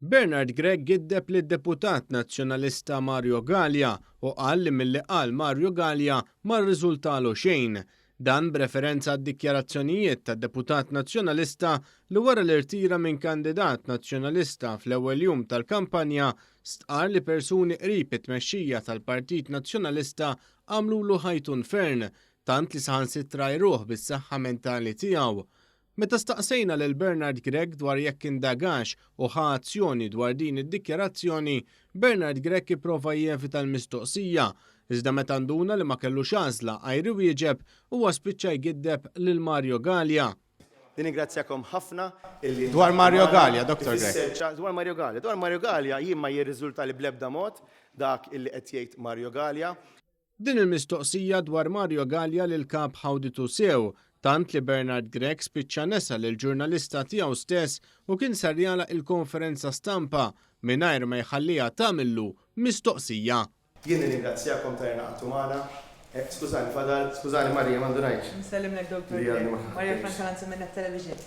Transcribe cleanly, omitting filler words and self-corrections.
Bernard Grech giddeb lid-deputat Nazzjonalista Mario Galea u qal li milli qal Mario Galea ma rriżultalu xejn. Dan b'referenza għad-dikjarazzjonijiet tad-deputat Nazzjonalista li wara li rtira minn kandidat Nazzjonalista fl-ewwel jum tal-kampanja stqarr li persuni qrib it-tmexxija tal-Partit Nazzjonalista għamlulu ħajtu nfern tant li saħansitra għajruh bis-saħħa mentali tiegħu. Meta staqsejna lil Bernard Grech dwar jekk indagax u ħa azzjoni dwar din id-dikjarazzjoni, Bernard Grech ipprova jevita l-mistoqsija, iżda meta nduna li ma kellux għażla għajr iwieġeb, huwa spiċċa jgiddeb lil Mario Galea. Nirringrazzjakom ħafna illi Dwar ingħaqadtu Mario magħna. Galea, Dottor Grech. Ifisser Dwar Mario Galea. Dwar Mario Galea jien ma jirriżultali bl-ebda mod dak illi qed jgħid Mario Galea. Din il-mistoqsija dwar Mario Galea lill-Kap ħawditu sew, tant li Bernard Grech spiċċa nesa lill-ġurnalista tiegħu stess u kien ser jagħlaq il-konferenza stampa mingħajr ma jħalliha tagħmillu mistoqsija. Jien nirringrazzjakom talli ngħaqadtu magħna. Skużani, fadal, skużani Maria ma ndunajtx. Nsellimlek Dottor Li għadni Grech. ma Maria ħabbejtx. Francalanza minn Net Television.